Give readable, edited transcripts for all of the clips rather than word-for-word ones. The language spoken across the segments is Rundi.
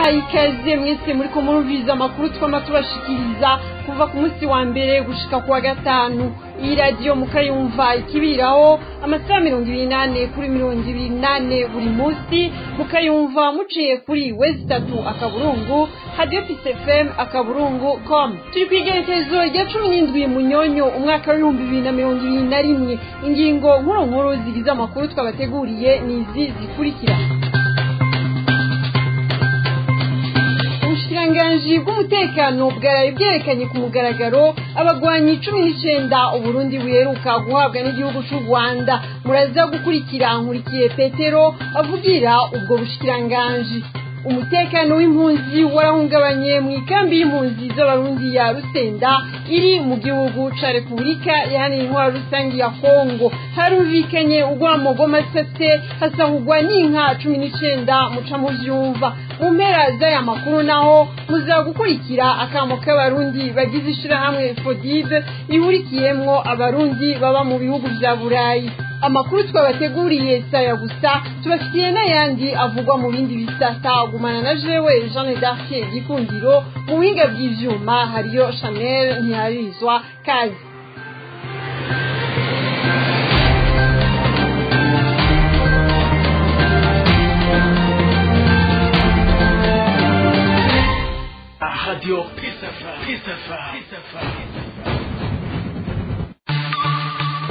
Ndabahaye ikaze mwese muri ko murumviriza amakuru twama tubashikiriza kuva ku munsi wa mbere gushika kuwa gatanu. Iyi radiyo mukayumva ikibiraho amasaha 24 kuri 24 buri munsi, mukayumva muciye kuri www radio fm .com. Turi kw'igerekezo rya 17 Munyonyo umwaka w'ibihumbi 2021. Ingingo nkuru nkuru zigize amakuru twabateguriye ni izi zikurikira. Ubushikiranganji bw'umutekano bwaraye bwerekanye ku mugaragaro abagwanyi 19 Uburundi buheruka guhabwa n'igihugu c'u Rwanda. Muraza gukurikira Nkurikiye Petero avugira ubwo bushikiranganji. Umutekano w'impunzi warahungabanye mu ikambi y'impunzi z'Abarundi ya Rusenda iri mu gihugu ca Repubulika Iharanira Intwaro Rusangi ya Kongo. Harumvikanye urwamo rw'amasase, hasahurwa n'inka 19 muca muvyumva. Mu mpera z'aya makuru naho muza gukurikira akamo k'Abarundi bagize ishirahamwe FODIB ihurikiyemwo Abarundi baba mu bihugu vya Burayi. Amakuru twabateguriye saya gusa, tubafitiye n'ayandi avugwa mu bindi bisata. Gumana na jewe Jeanne d'Arc Gikundiro, mu buhinga bw'ivyuma hariyo Chanel Ntiharizwa. Kazi. Radio Peace FM, Peace FM, Peace FM.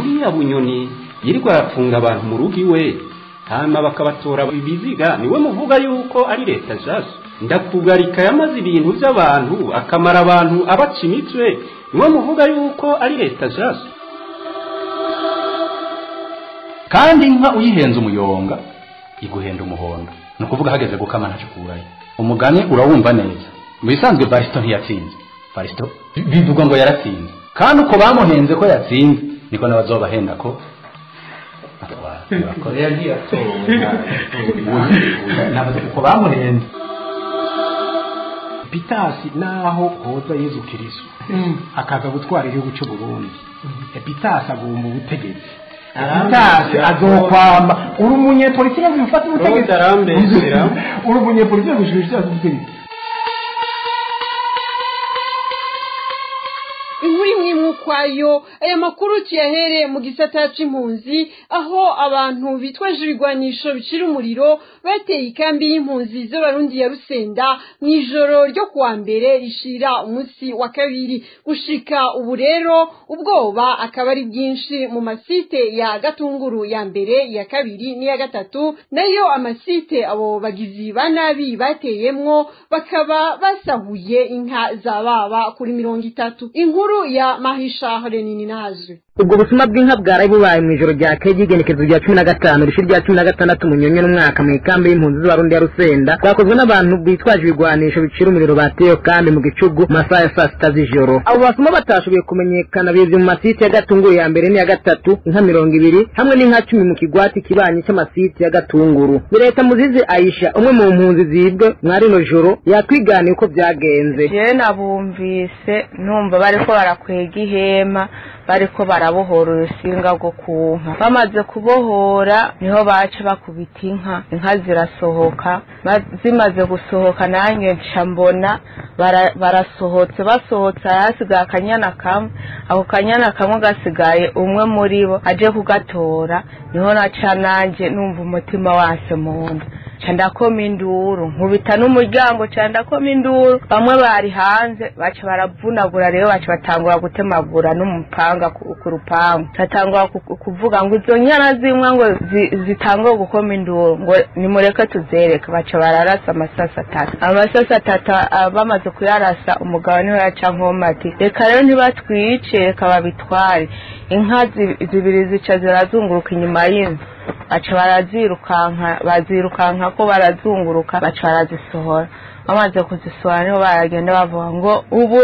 Uriya Bunyoni yirirwa arapfunga abantu mu rugo iwe, hama bakabatora ibiziga, niwe muvuga yuko ari leta jaso. Ndakugarika yamaze ibintu by'abantu akamara abantu abaca imitwe, niwe muvuga yuko ari leta jaso. Kandi inka uyihenze umuyonga iguhenda umuhondo, ni ukuvuga hageze gukama ntacyo ukurayo. Umugani urawumva neza. Mu bisanzwe Varisito ntiyatsinze, Varisito bivugwa ngo yaratsinze, kandi uko bamuhenze ko yatsinze niko n'abazobahenda ko uko bamuhenze. Epitasi naho hoza Yezu Kristo akaza gutwara igihugu cy'u Burundi, Epitasi agomba ubutegetsi, Epitasi azokwama. Uri umunyepolitike ufata ubutegetsi, uri umunyepolitike gushikiriza ubutegetsi. Inkuru imwe kwayo aya makuru tuyahere mu gisata c'impunzi, aho abantu bitwaje ibigwanisho bicira umuriro bateye ikambi y'impunzi z'Abarundi ya Rusenda mw'ijoro ryo kuwa mbere rishira umunsi wa kabiri. Gushika ubu rero ubwoba akaba ari bwinshi mu masite ya Gatunguru ya mbere, ya kabiri n'iya gatatu, nayo amasite abo bagizi ba nabi bateyemwo bakaba basahuye inka zababa kuri 30. Inkuru ya Mahisha Renini Nazwe. Ubwo busuma bw'inka bwaraye bubaye mu ijoro rya keye igenekerezo rya 15 rishira rya 16 Munyonyo n'umwaka mu ikambi y'impunzi z'Abarundi ya Rusenda, bwakozwe n'abantu bitwaje ibigwanisho bicira umuriro bateye kandi mu gicugu masaha ya saa sita z'ijoro. Abo basuma batashoboye kumenyekana bivye mu masite ya Gatunguru ya mbere n'iya gatatu inka 20 hamwe n'inka 10 mu kigwati kibanyi c'amasite ya Gatunguru. Leta Muzizi Aisha, umwe mu mpunzi zibwe mwari no joro, yatwiganiye uko byagenze. Je nabumvise numva bariko barakwega ihema, bariko barabohora urusinga rwo ku nka. Bamaze kubohora niho baca bakubita inka, inka zirasohoka. Zimaze gusohoka nanjye nca mbona barasohotse, basohotse hasigaye akanyana kamwe. Ako kanyana kamwe gasigaye umwe muri bo aje kugatora, niho naca nanjye numva umutima wase mu nda. Ca ndakoma induru, nkubita n'umuryango, ca ndakoma induru. Bamwe bari hanze baca baravunagura, rero baca batangura gutemagura n'umupanga ku rupangu. Batangura kuvuga ngo izo nyana zimwe ngo zitangure gukoma induru, ngo nimureke tuzereke. Baca bararasa amasasi atatu. Amasasi atatu bamaze kuyarasa, umugabo niwe yaca nkoma ati reka rero ntibatwice, reka babitware. Inka zibiri zica zirazunguruka inyuma y'inzu, baca barazirukanka, bazirukanka ko barazunguruka, baca barazisohora. Bamaze kuzisohora niho baragenda bavuga ngo ubu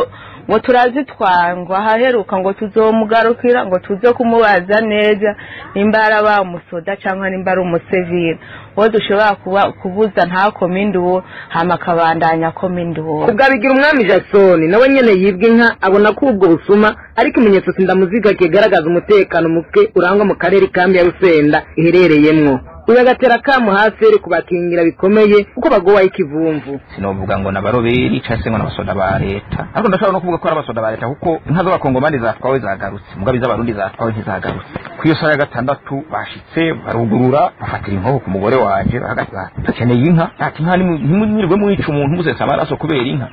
ngo turazitwara, ngo ahaheruka ngo tuzomugarukira, ngo tuze kumubaza neza nimba araba umusoda cyangwa nimba ari umusivile, uwo dushobora kubuza ntakome induwo, hama akabandanya akoma induwo. Kubwabigira umwami Jason nawe nyene yibwe inka, abona ko ubwo busuma ariko ikimenyetso sindamuziga kigaragaza umutekano muke urangwa mu karere kambi ya Rusenda iherereyemwo. Uyu agatera kamo hasi kubakingira bikomeye kuko bagowa ikivumvu. Sinovuga ngo nabaroberi cyangwa ngo nabasoda ba leta, ariko ndashobora no kuvuga ko ari abasoda ba leta kuko inka z'abakongomani zatwawe zagarutse, mugabe z'abarundi zatwawe ntizagarutse. Ku iyo saha ya gatandatu bashitse barugurura bafatira inkoho ku mugore wanje, dukeneye inka, ati inka ntimwirirwe mwica umuntu musesa amaraso kubera inka,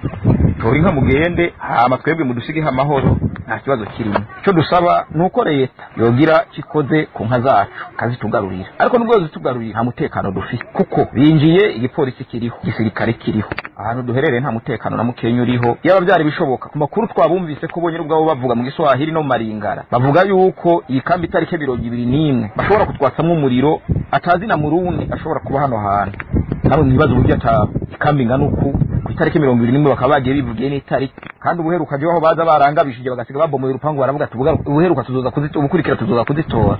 tora inka mugende hama twebwe mudusigeho amahoro, nta kibazo kirimo. Icyo dusaba ni uko leta yogira kikoze ku nka zacu kazitugarurira, ariko nubwo zitugarurira nta mutekano dufite kuko binjiye igipolisi kiriho, igisirikare kiriho, ahantu duherereye nta mutekano na mukenya uriho. Yaba byari bishoboka ku makuru twabumvise ko bonyine ubwabo bavuga mu Giswahili no mu Maringara, bavuga yuko iyi kambi itariki 21 bashobora kutwatsamwo umuriro atazi na murundi ashobora kuba hano hantu. Namwe mwibaza uburyo ata ikambi ingana uku ku itariki 21 bakaba bagiye bivugiye n'itariki, kandi ubuheruka je aho baza barangabishije bagasiga babomoye urupangu baravuga ati ubuheruka tuzoza ubukurikira tuzoza kuzitora.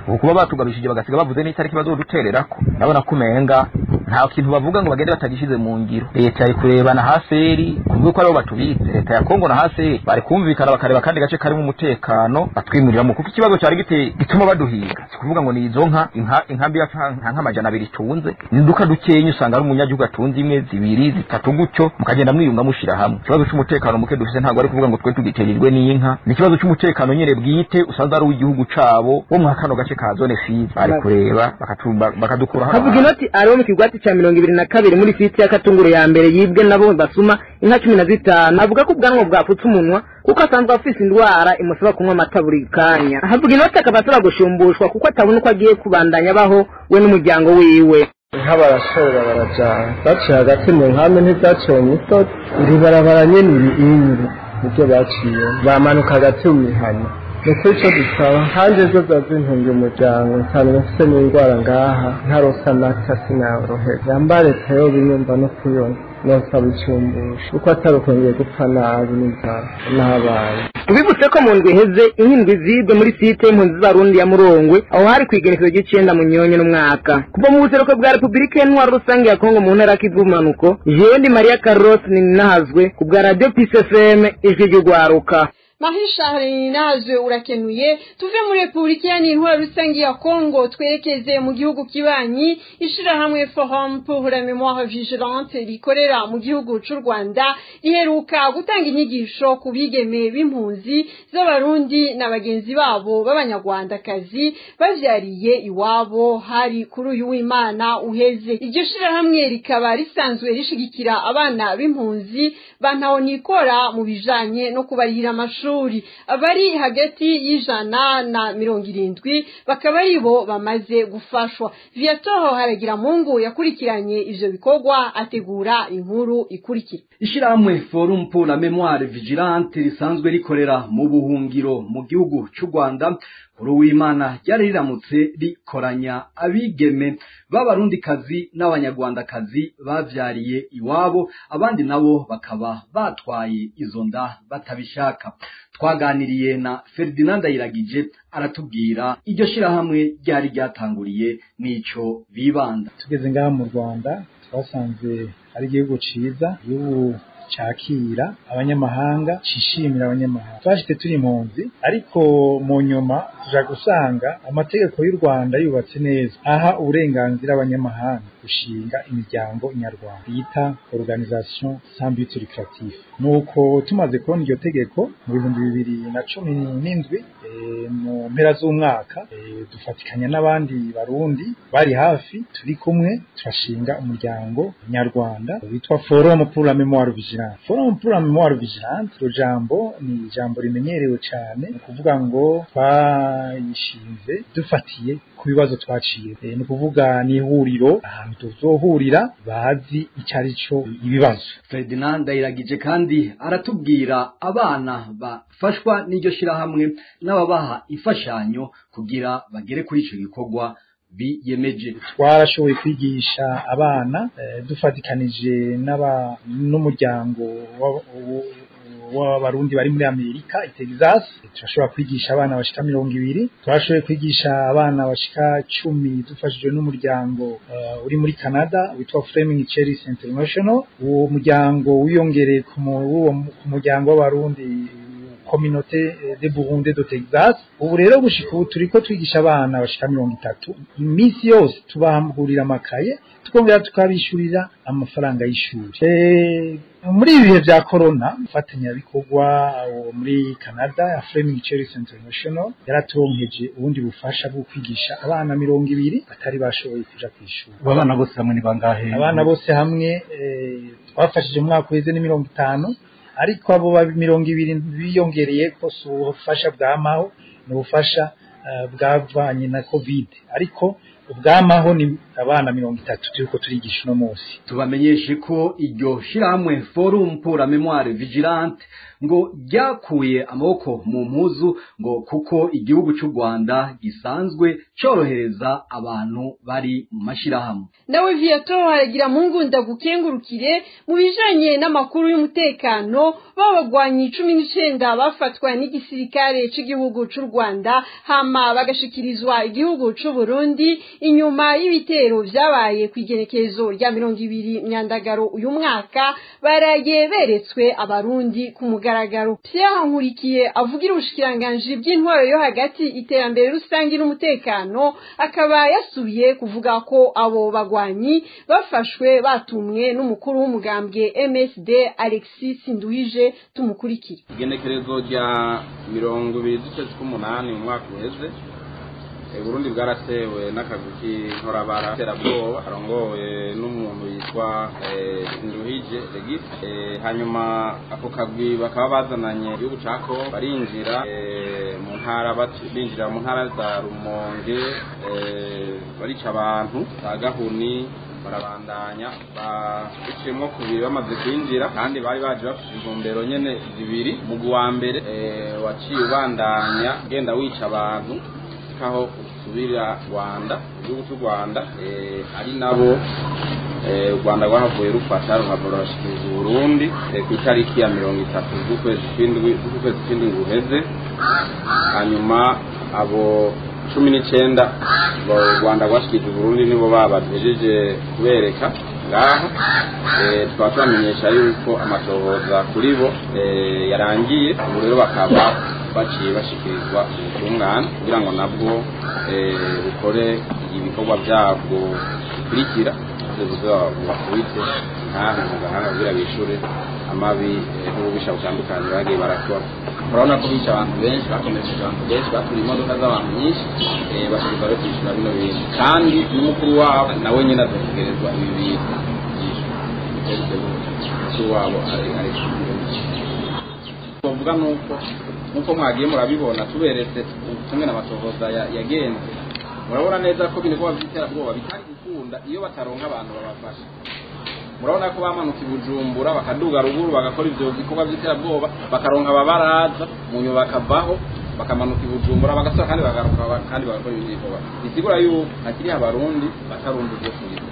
Ubu kuba batugabishije bagasiga bavuze n'itariki bazodutererako, ndabona kumenga nta kintu bavuga ngo bagende batagishize mu ngiro. Leta yari kureba na haseri kubwo ko aribo batubitse, leta ya Kongo na haseri bari kumvikana bakareba kandi gace karimo umutekano batwimuriramo, kuko ikibazo cyari gite gituma baduhiga si kuvuga ngo ni izo nka inkambi ya nka 200 itunze induka dukenye, usanga ari umunyagihugu atunze imwe zibiri zitatu gutyo, mukagenda mwiyunga mushira hamwe. Ikibazo cy'umutekano muke dufise ntabwo ari kuvuga ngo twe tugiterirwe n'inka, ni ikibazo cy'umutekano nyene bwite usanze ari uw'igihugu cabo wo mu kano gace ka zone Fizi, bari kureba bakadukura hano. Havuga inoti ariwo mu kigwati ca 22 muri site ya Katunguru ya mbere yibwe nabo basuma inka 15, avuga ko ubwanwa bwapfutse umunwa kuko asanzwe afise indwara imusaba kunywa amata buri kanya. Havuga inoti akaba asaba gushumbushwa kuko atabona uko agiye kubandanya baho we n'umuryango wiwe. Inka barashorera barajana, baciye hagati mu nkambi ntizaciye mu misozi, iri barabara nyene iri inyiri niryo baciye, bamanuka hagati mu mihana. Nukuri ico dusaba hanze zo zazintunga umuryango, nsanzwe mfise n'indwara ngaha ntaronsa amata sinoroherwa, yamba leta yobinyumva no kuyona nosaba icumbusho kuko atari uko ngiye gupfa nabi n'inzara n'abana. Tubibutse ko mu ndwi iheze inkindwi zibwe muri site y'impunzi z'Abarundi ya Murongwe, aho hari kw'igenekerezo ry'icenda mu Nyonyo n'umwaka. Kuva mu buseruko bwa Republika y'Intwaro Rusange ya Kongo mu ntara ya Kivu Bumanuko, jewe ndi Maria Carlos Ninahazwe ku bwa Radio Peace FM, ijwi ry'ugwaruka. Marie Charles Ninahazwe urakenuye. Tuve muri Republika y'Intwaro Rusange ya Kongo twerekeze mu gihugu kibanyi. Ishirahamwe Forum pour la Mémoire Vigilante rikorera mu gihugu c'u Rwanda riheruka gutanga inyigisho ku bigeme b'impunzi z'Abarundi na bagenzi babo b'abanyarwandakazi bavyariye iwabo hari kuri uyu w'Imana uheze. Iryo shirahamwe rikaba risanzwe rishigikira abana b'impunzi bantahonikora mu bijanye no kubarihira amashuri, abari hagati y'170 bakaba aribo bamaze gufashwa. Viatoho Haragira Mungu yakurikiranye ivyo bikorwa ategura inkuru ikurikira. Ishirahamwe Forum pour la Mémoire Vigilante risanzwe rikorera mu buhungiro mu gihugu c'u Rwanda kuri uw'Imana ryari riramutse rikoranya abigeme b'abarundikazi n'abanyarwandakazi bavyariye iwabo, abandi nabo bakaba batwaye izo nda batabishaka. Twaganiriye na Ferdinand Iragije aratubwira iryo shirahamwe ryari ryatanguriye n'ico bibanda. Tugeze ngaha mu Rwanda twasanze ari igihugu ciza, igihugu cakira abanyamahanga, cishimira abanyamahanga. Twashitse turi impunzi, ariko mu nyuma tuja gusanga amategeko y'u Rwanda yubatse neza, aha uburenganzira abanyamahanga gushinga imiryango nyarwanda bita Organisation sans but lucratif. Nuko tumaze kubona iryo tegeko mu 2017 mu mpera z'umwaka, dufatikanya n'abandi barundi bari hafi turi kumwe, turashinga umuryango nyarwanda witwa Forum pour la Mémoire Vigilante. Forum pour la Mémoire Vigilante, iryo jambo ni ijambo rimenyerewe cyane, ni ukuvuga ngo twayishinze dufatiye ku bibazo twaciye, ni ukuvuga ni ihuriro ahantu tuzohurira bazi icyo ari cyo ibibazo. Ferdinand Iragije kandi aratubwira abana bafashwa n'iryo shirahamwe n'ababaha imfashanyo kugira bagere kuri ico gikorwa biyemeje. Twarashoboye kwigisha abana dufatikanije n'umuryango w'abarundi bari muri Amerika i Texas. Turashobora kwigisha abana bashika 20, turashoboye kwigisha abana bashika 10 dufashijwe n'umuryango uri muri Canada witwa Framing Cherries International. Uwo muryango wiyongereye ku muryango w'abarundi Communauté de Burundi de Texas. Ubu rero gushika ubu turiko twigisha abana bashika 30 iminsi yose, tubahagurira amakaye, tukongera tukabishurira amafaranga y'ishuri. Muri ibi bihe vya corona, mfatanyabikorwa muri Canada ya Flaming Cherries International yaraturonkeje ubundi bufasha bwo kwigisha abana 20 batari bashoboye kuja kwishuri. Abana bose hamwe ni bangahe? Abana bose hamwe twafashije mu mwaka uheze ni 50, ariko abo 20 biyongereye ko si ubufasha bwamaho, ni ubufasha bwavanye na Covid, ariko ubwamaho ni abana 30 turiko turigisha uno munsi. Tubamenyeshe ko iryo shirahamwe Forum pour la Mémoire Vigilante ngo ryakuye amaboko mu mpuzu, ngo kuko igihugu cy'u Rwanda gisanzwe corohereza abantu bari mu mashirahamwe. Nawe Viato haragira mungu ndagukengurukire. Mu bijanye n'amakuru y'umutekano, babagwanyi 19 bafatwa n'igisirikare c'igihugu c'u Rwanda hama bagashikirizwa igihugu c'u Burundi inyuma y'ibitero vyabaye kw'igenekerezo rya 20 Myandagaro uyu mwaka, baraye beretswe abarundi ku mugaragaro. Pierre Nkurikiye avugira ubushikiranganji bw'intwaro yo hagati, iterambere rusangi n'umutekano, akaba yasubiye kuvuga ko abo bagwanyi bafashwe batumwe n'umukuru w'umugambwe MSD Alexis Sinduhije. Tumukurikire. Igenekerezo rya 20 z'ukwezi k'umunani mu mwaka uheze, Burundi bwaratewe n'akagwi k'inkorabara terabwoba arongowe n'umuntu yitwa Sinduhije Regis. Hanyuma ako kagwi bakaba bazananye igihugu ca Kongo, barinjira mu ntara, binjira mu ntara za Rumonge, barica abantu za Gahuni, barabandanya biciyemwo kubiri bamaze kwinjira, kandi bari baje bafite intumbero nyene zibiri. Mugwi wa mbere waciye ubandanya ugenda wica abantu aho usubira Rwanda, igihugu cy'u Rwanda, ari nabo u Rwanda rwahavuye rufata ruhava rurashikiriza Burundi ku itariki ya 30 z'ukwezi kw'indwi guheze. Hanyuma abo 19 u Rwanda rwashikirije Burundi nibo babahejeje kubereka ngaha. Tukaba tubamenyesha yuko amatohoza kuri bo yarangiye, ubu rero bakaba baciye bashikirizwa ubutungane kugira ngo nabwo bukore ibikorwa byabwo bikurikira, bakubite ntahe mu gahanga kugira bishure amabi n'ububisha butandukanye bagiye barakora. Murabona ko bica abantu benshi, bakomerekeje abantu benshi, baturiye imodoka z'abantu nyinshi, bashobora rero kwishyura bino bintu, kandi n'umukuru wabo nawe nyine azotegerezwa ibi bintu yishyura. Umukuru wabo ari bavuga nuko nkuko mwagiye murabibona tuberetse kumwe n'amatohoza yagenze, murabona neza ko bino kuba by'iterabwoba bitari gukunda iyo bataronka abantu babafasha. Murabona ko bamanuka i Bujumbura bakaduga ruguru bagakora ivyo bikorwa by'iterabwoba, bakaronka ababaraza mu nyuma bakavaho bakamanuka i Bujumbura bagasubira kandi bagaruka kandi bagakora ibindi bikorwa. Bisigura yuko hakiri abarundi batarumva ivyo turimo,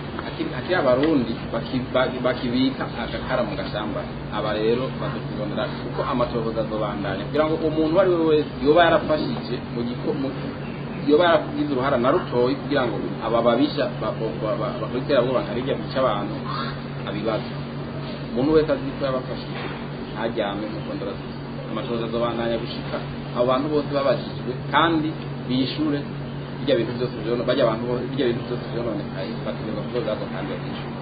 hakiri abarundi bakibika agakara mu gashamba. Aba rero bazokubonera kuko amatohoza azobandanya kugira ngo umuntu uwo ari we wese yoba yarafashije mu yoba yaragize uruhara na rutoyi kugira ngo aba babisha bakora iterabwoba nka rirya bica abantu abibaza. Umuntu wese azi ko yabafashije ntaryame mu kondorasiyo. Amatohoza azobandanya gushika abo bantu bose babajijwe kandi bishure bijya bintu byose bajya abantu bijya bintu byose byononekaye, bategerezwa kuzoza kandi bakishyura.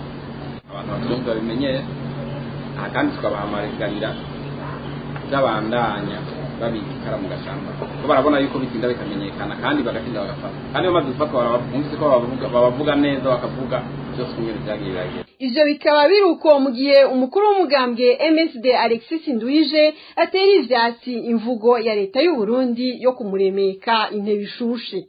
Abantu batumva babimenyere aha, kandi tukabahamagarira byabandanya babika ikara mu gashamba, kuko barabona yuko bitinda bikamenyekana kandi bagatinda bagafata, kandi bamaze gufatwa bumvise ko babavuga neza, bakavuga byose kumwe byagiye biragera. Ivyo bikaba biruko mu gihe umukuru w'umugambwe MSD Alexis Nduhije atera ivyatsi imvugo ya leta y'u Burundi yo kumuremeka intebe ishushe.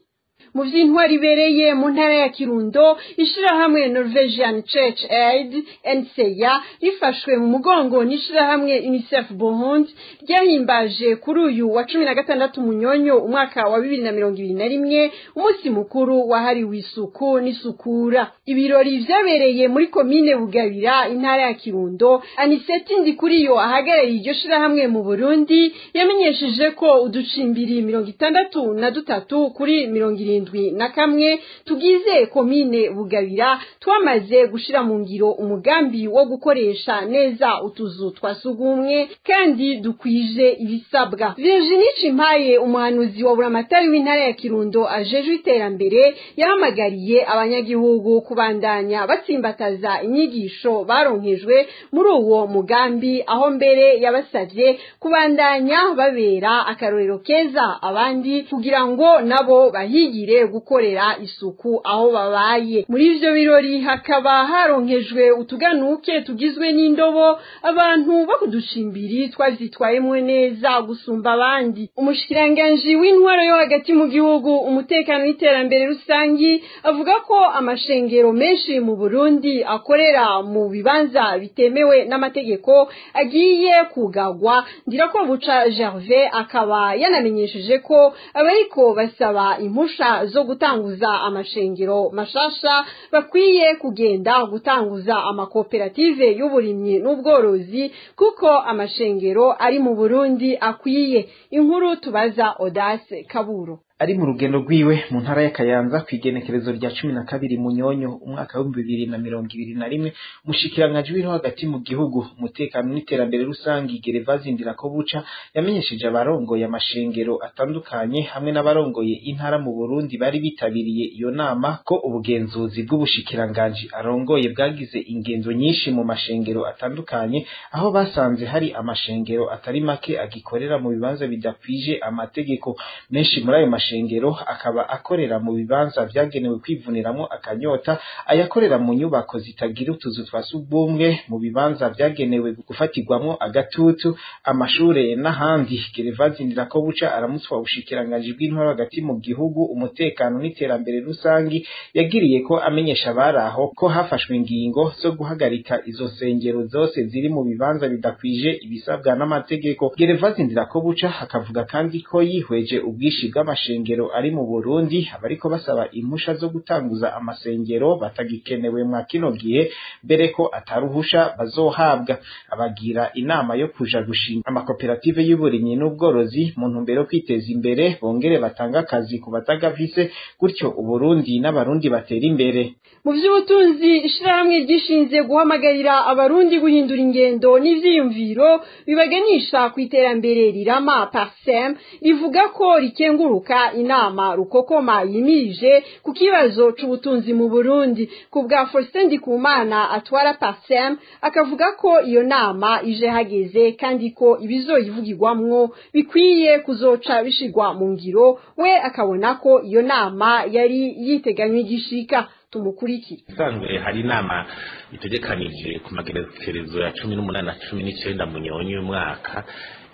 Mu vy'intwari ibereye mu ntara ya Kirundo, ishirahamwe Norwegian Church Aid NCA rifashwe mu mugongo n'ishirahamwe UNICEF Burundi ryahimbaje kuri uyu wa 16 Munyonyo umwaka wa 2021 umunsi mukuru wahariwe isuku n'isukura. Ibirori vyabereye muri komine Bugabira, intara ya Kirundo. Aniseti Ndikuriyo ahagarariye iryo shirahamwe mu Burundi yamenyesheje ko uducimbiri 63 kuri 70 71 tugize komine Bugabira twamaze gushira mu ngiro umugambi wo gukoresha neza utuzu twasugumwe kandi dukwije ibisabwa. Virginie Cimpaye, umuhanuzi wa buramatari w'intara ya Kirundo ajejwe iterambere, yahamagariye abanyagihugu kubandanya batsimbataza inyigisho baronkejwe muri uwo mugambi, aho mbere yabasavye kubandanya babera akarorero keza abandi kugira ngo nabo bahigire gukorera isuku aho babaye. Muri ivyo birori hakaba haronkejwe utuganuke tugizwe n'indobo abantu bakuducimbiri twavyitwayemwe neza gusumba abandi. Umushikiranganji w'intwaro yo hagati mu gihugu, umutekano n'iterambere rusangi avuga ko amashengero menshi mu Burundi akorera mu bibanza bitemewe n'amategeko agiye kugagwa. Ndirakobuca Gervais akaba yanamenyesheje ko abariko basaba impusha zo gutanguza amashengero mashasha bakwiye kugenda gutanguza amakoperative y'uburimyi n'ubworozi kuko amashengero ari mu Burundi akwiye. Inkuru tubaza Audace Kaburo. Ari mu rugendo rwiwe mu ntara ya Kayanza kwigenekerezo rya 12 Munyonyo umwaka wa 2021, umushikiranganji w'intwaro hagati mu gihugu, umutekano n'iterambere rusangi Gervais Ndirakobuca yamenyesheje abarongoye amashengero atandukanye hamwe n'abarongoye intara mu Burundi bari bitabiriye iyo nama ko ubugenzuzi bw'ubushikiranganji arongoye bwagize ingenzo nyinshi mu mashengero atandukanye, aho basanze hari amashengero atari make agikorera mu bibanza bidakwije amategeko. Menshi muri ayo mashengero akaba akorera mu bibanza vyagenewe kwivuniramo akanyota, ayakorera mu nyubako zitagira utuzu twa sugumwe, mu bibanza vyagenewe gufatirwamo agatutu, amashure n'ahandi. Gervais Ndirakobuca aramutswa ubushikiranganji bw'intwaro hagati mu gihugu, umutekano n'iterambere rusangi yagiriye ko amenyesha abaraho ko hafashwe ingingo zo guhagarika izo sengero zose ziri mu bibanza bidakwije ibisabwa n'amategeko. Gervais Ndirakobuca akavuga kandi ko yihweje ubwishi bw'amashengero ari mu Burundi, abariko basaba impusha zo gutanguza amasengero batagikenewe mwa kino gihe, mbere ko ataruhusha bazohabwa. Abagira inama yo kuja gushinga amakoperative y'uburimyi n'ubworozi mu ntumbero yo kwiteza imbere, bongere batanga akazi ku batagafise, gutyo Uburundi n'abarundi batera imbere. Mu vy'ubutunzi, ishirahamwe ryishinze guhamagarira abarundi guhindura ingendo n'ivyiyumviro bibaganisha ku iterambere rirama PARCEM rivuga ko rikenguruka inama rukokoma yimirije ku kibazo c'ubutunzi mu Burundi. Ku bwa Faustin Ndikumana atwara PARCEM, akavuga ko iyo nama ije hageze kandi ko ibizoyivugirwamwo bikwiye kuzoca bishigwa mu ngiro. We akabona ko iyo nama yari yiteganywe igishika. Tumukuriki. Isanzwe hari inama itegekanije ku magerekerezo ya 18 na 19 Munyonyo y'umwaka,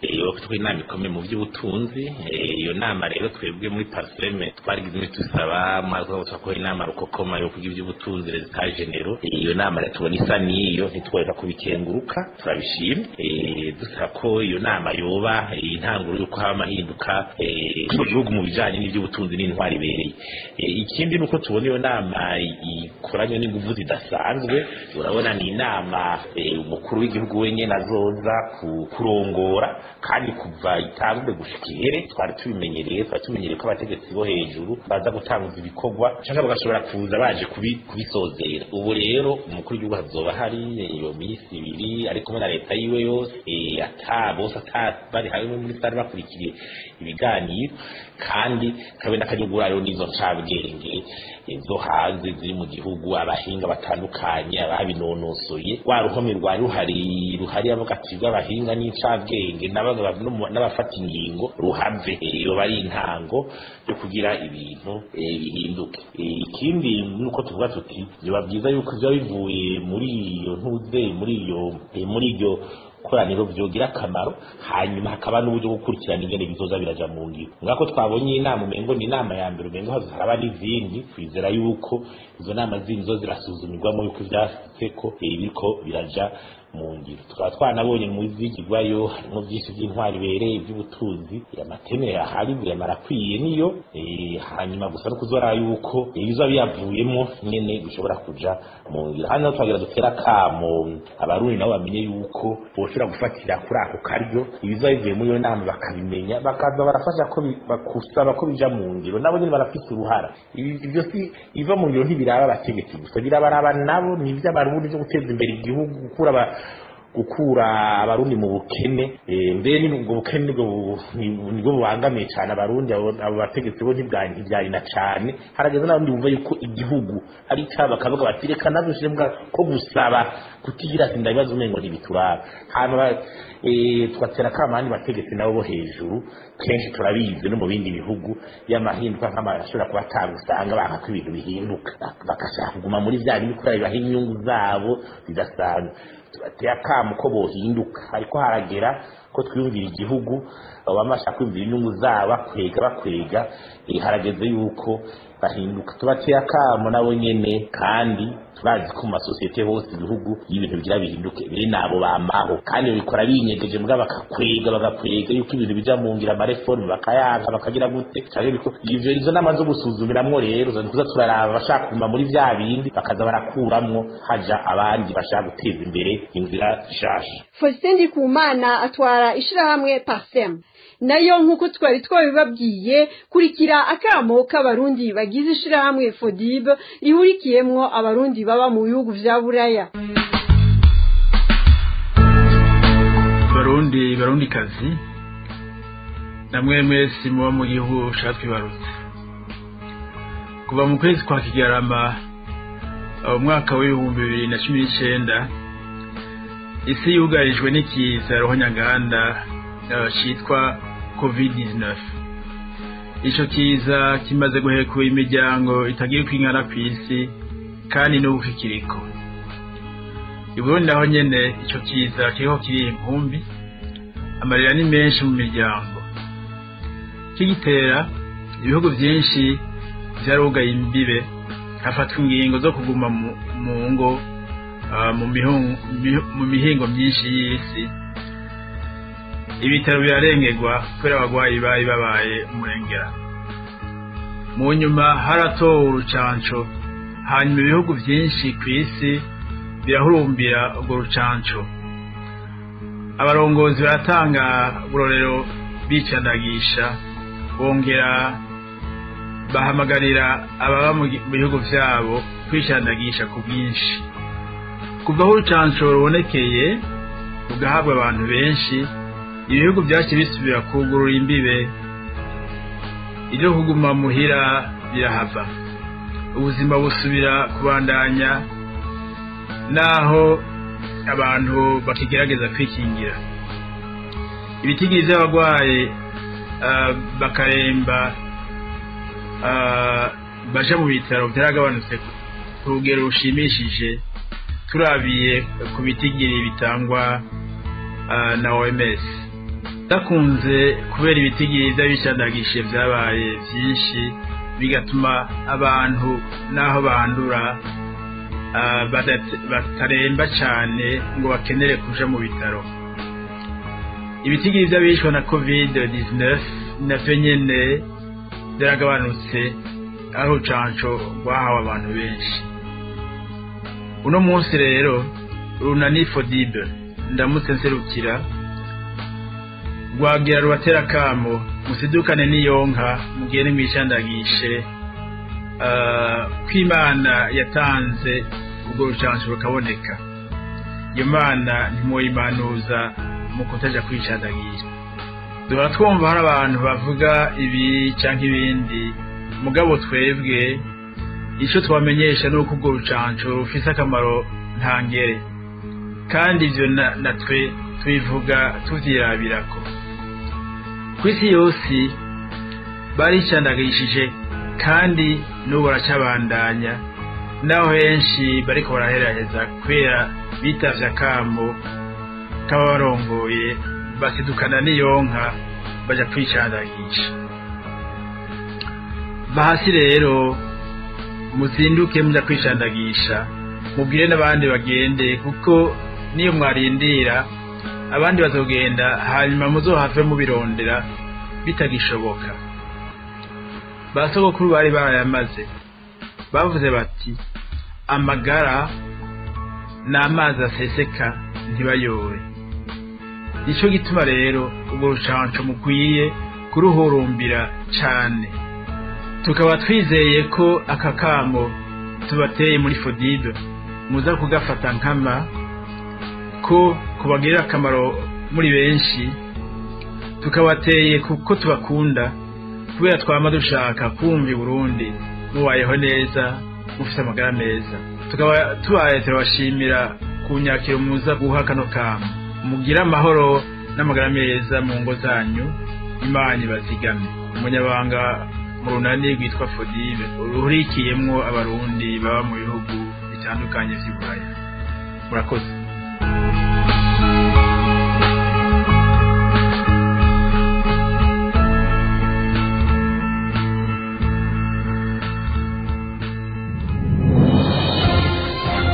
iyo twe inama ikomeye mu by'ubutunzi. Iyo nama rero twebwe muri PARCEM twarigize tusaba mwazo twakora inama rukokoma yo kugira iby'ubutunzi les généraux. Iyo nama rero tubona isa niyo ntitwereka kubikenguruka, turabishimye. Dusaba ko iyo nama yoba intanguro yuko haba amahinduka mu gihugu mu bijanye n'iby'ubutunzi n'intwari ibereye. Ikindi nuko tubona iyo nama ikoranye n'inguvu zidasanzwe. Urabona ni inama umukuru w'igihugu wenyene azoza kurongora, kandi kuva itangwe gushika ihere twari tubimenyereye ko abategetsi bo hejuru baza gutanguza ibikorwa canke bagashobora kuza baje kubisozera. Ubu rero umukuru w'igihugu azoba hari iyo minsi ibiri ari kumwe na leta yiwe yose, ata bose ata bari hamwe muri sare bakurikiriye ibiganiro, kandi kabe n'akanyuguraro n'izo ncabwenge zo hanze ziri mu gihugu, abahinga batandukanye ababinonosoye. Wa ruhome rwari ruhari avuga ati rw'abahinga n'incabwenge n'abafata ingingo ruhave, iyo bari intango yo kugira ibintu bihinduke. Ikindi nuko tuvuga tuti biba byiza yuko biba bivuye muri iyo ntuze muri iyo koraniro byogira akamaro, hanyuma hakaba n'uburyo bwo gukurikirana ingene bizoza biraja mu ngiro. Ngako twabonye inama umengo ni inama ya mbere, umengo haraba n'izindi, twizera yuko izo nama zindi zo zirasuzumirwamo yuko ivyashitseko biriko biraja mu ngiro. Tukaba twanabonye mu vyigirwayo harimo vyinshi vy'intwari ibereye, ivy'ubutunzi, amateme ahari marakwiye niyo, hanyuma gusa no kuzora yuko ibiza biyavuyemo nyene bishobora kuja mu ngiro. Hano twagira dutera kamo abarundi nabo bamenye yuko boshobora gufatira kuri ako karyo ibiza bivuye muri iyo nama, bakabimenya, bakaza barafasha ko bakusaba ko bija mu ngiro. Nabo nyene barafise uruhara. Ivyo si iva mu ngiro ntibiraba abategetsi gusa, birabaraba nabo, ni ivy'abarundi vyo guteza imbere igihugu, gukura abarundi mu bukene. Mbere n'ubwo bukene nibwo bubangamiye cyane abarundi, abo bategetsi bo ntibyari na cyane. Harageze n'abandi bumva yuko igihugu ari cyabo, bakavuga bati reka nabyo ko gusaba kutigira sinda ibibazo umengo ntibituraba. Hanyuma tugatera kama abandi bategetsi nabo bo hejuru, kenshi turabizi no mu bindi bihugu y'amahinduka nk'amashobora kuba atanga, usanga banka ko ibintu bihinduka, bagashaka kuguma muri bya bindi kubera bibaha inyungu zabo zidasanzwe. Tubateye akamo ko bohinduka, ariko haragera ko twiyumvira igihugu, bamashaka kwiyumvira inyungu zabo, bakwega, harageze yuko bahinduka. Tubateye akamo nabo nyene, kandi turazi ko mu masosiyete hose ibihugu y'ibintu bigira bihinduke bene abo bamaho, kandi babikora binyegeje, mbwa bagakwega yuko ibintu bija mu ngira, amareforme bakayanka, bakagira gute canke biko. Ivyo izo nama zo gusuzumiramwo rero zo kuza turaraba bashaka kuguma muri vya bindi, bakaza barakuramwo haja abandi bashaka guteza imbere inzira nshasha. Faustin Ndikumana atwara ishirahamwe Parsem. Nayo nkuko twari twabibabwiye, kurikira akamo k'abarundi bagize ishirahamwe Fodib rihurikiyemwo abarundi baba mu bihugu vya Buraya. Barundi, barundi kazi, namwe mwese muba mu gihugu catwibarutse, kuva mu kwezi kwa Kigarama umwaka w'2019, isi yugarijwe n'ikiza ruhonyanganda citwa COVID-19. Ico kiza kimaze guhekura imiryango itagira uko ingana kw'isi, kandi n'ubu kikiriko. I Burundi naho nyene ico kiza kiriko kiriha inkumbi, amarira ni menshi mu miryango. Kigitera, ibihugu vyinshi vyarugaye imbibe, hafatwa ingingo zo kuguma mu ngo mu mihingo myinshi y'isi. Ibitaro birarengerwa kubera abagwayi bari babaye umurengera. Mu nyuma haratowe urucanco, hanyuma ibihugu vyinshi kw'isi birahurumbira urwo rucanco. Abarongozi baratanga uburorero bicandagisha, bongera bahamagarira ababa mu bihugu vyabo kwicandagisha ku bwinshi. Kuva aho urucanco rubonekeye rugahabwa abantu benshi, ibihugu vyaciye bisubira kugurura imbibe, ivyo kuguma muhira birahava, ubuzima busubira kubandanya naho abantu bakigerageza kwikingira. Ibitigiri vy'abagwaye bakaremba baja mu bitaro vyaragabanutse ku rugero rushimishije, turabiye ku bitigiri bitangwa na OMS. Dakunze kubera ibitigiri vy'abicandagishije vyabaye vyinshi, bigatuma abantu naho bandura bataremba cane ngo bakenere kuja mu bitaro. Ibitigiri vy'abishwe na COVID-19 navyo nyene vyaragabanutse, aho urucanco rwahawe abantu benshi. Uno munsi rero Runani Fodib ndamutse nserukira rwagira rubatera kamo, musidukane n'iyonka, mugende mwicandagishe, kw'Imana yatanze ubwo rucanco rukaboneka. Iyo Mana ntimwoyimanuza mu kutaja kwicandagisha. Duhora twumva hari abantu bavuga ibi canke ibindi, mugabo twebwe ico twamenyesha nuko ubwo rucanco rufise akamaro ntangere, kandi ivyo natwe tubivuga tuvyirabirako. Kw'isi yose baricandagishije kandi n'ubu baracabandanya, naho henshi bariko baraheraheza kubera bitavye akamo k'ababarongoye, basidukana n'iyonka baja kwicandagisha. Bahasi rero muzinduke muja kwicandagisha, mubwire n'abandi bagende, kuko Niyo mwarindira abandi bazogenda, hanyuma muzohave mubirondera bitagishoboka. Basogokuru bari barayamaze, bavuze bati amagara n'amazi aseseka ntibayobe. Nico gituma rero ubwo rucanco mukwiye kuruhurumbira cane. Tukaba twizeye ko aka kamo tubateye muri Fodibe muza kugafata nkama, ko kubagirira akamaro muri benshi. Tukabateye kuko tubakunda, kubera twama dushaka kumva Burundi mubayeho neza, mufite amagara meza. Tukaba tubaye turabashimira ku nyakiro muza guha kano kamo. Mugire amahoro n'amagara meza mu ngo zanyu, Imana ibazigame. Umunyabanga mu runani rwitwa Fodibe ruhurikiyemwo abarundi baba mu bihugu bitandukanye vy'Iburaya. Murakoze.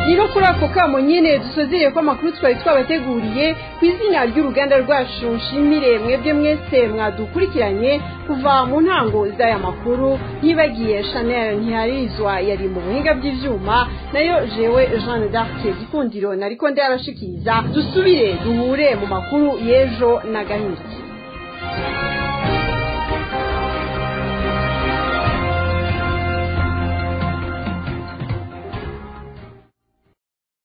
Nino kuri ako kamo nyene dusozeye ko amakuru twari twabateguriye ku izina ry'uruganda rwacu. Nshimire mwebwe mwese mwadukurikiranye kuva mu ntango z'aya makuru, ntibagiye Chanel Ntiharizwa yari mu buhinga bw'ivyuma, nayo jewe Jeanne d'Arc Gikundiro nariko ndabashikiriza. Dusubire duhure mu makuru y'ejo na gahindukira.